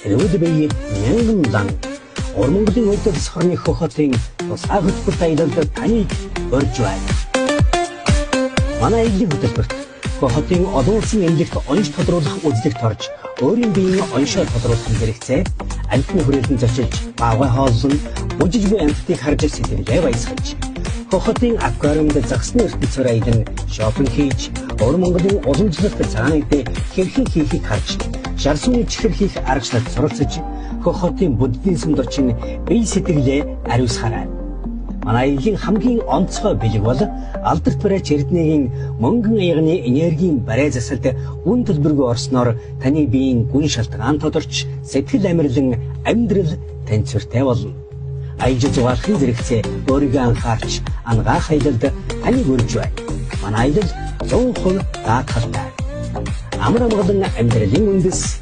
Эрүүл бие мянган лан. Ор Монголын өлдөр засхорны хохотын тусгай хөтөлбөрт аялалд таныг урьж байна. Манай аяллаа хөтөлбөрт хохотын олон улсын эмнэлэгт онж тодруулах үзлэгт орж өөрийн биеийн оншоо тодруулах хэрэгцээ, амьтны хүрээлэн зочилж, баавгай хооллон, бүжиж буй амьтдыг харж сэтгэлээ баясгаж, хохотын аквариумд загсны ертөнцөөр аялан шопинг хийж, Ор Монголын уламжлалт цагаан эдээ хэрхэн хийхийг харж, шар сүний чихэр хийх аргачлалд суралцаж, хохотын буддын сүмд очин бие сэтгэлээ ариусгаарай. Манай аяллаа хамгийн онцгой бэлэг бол алдарт бариач Эрдэнэгийн мөнгөн аягны энергийн барай засалд үн төлбөргүй орсноор таны биеийн гүн шалтгаан тодорч, сэтгэл амарлан амьдрал тэнцвэртэй болно. Аялж зугаалахын зэрэгцээ өөрийгөө анхаарч анагаах аялалд таныг урьж байна. Манай аялал 100% даатгалтай. Амар амгалан амьдралын үндэс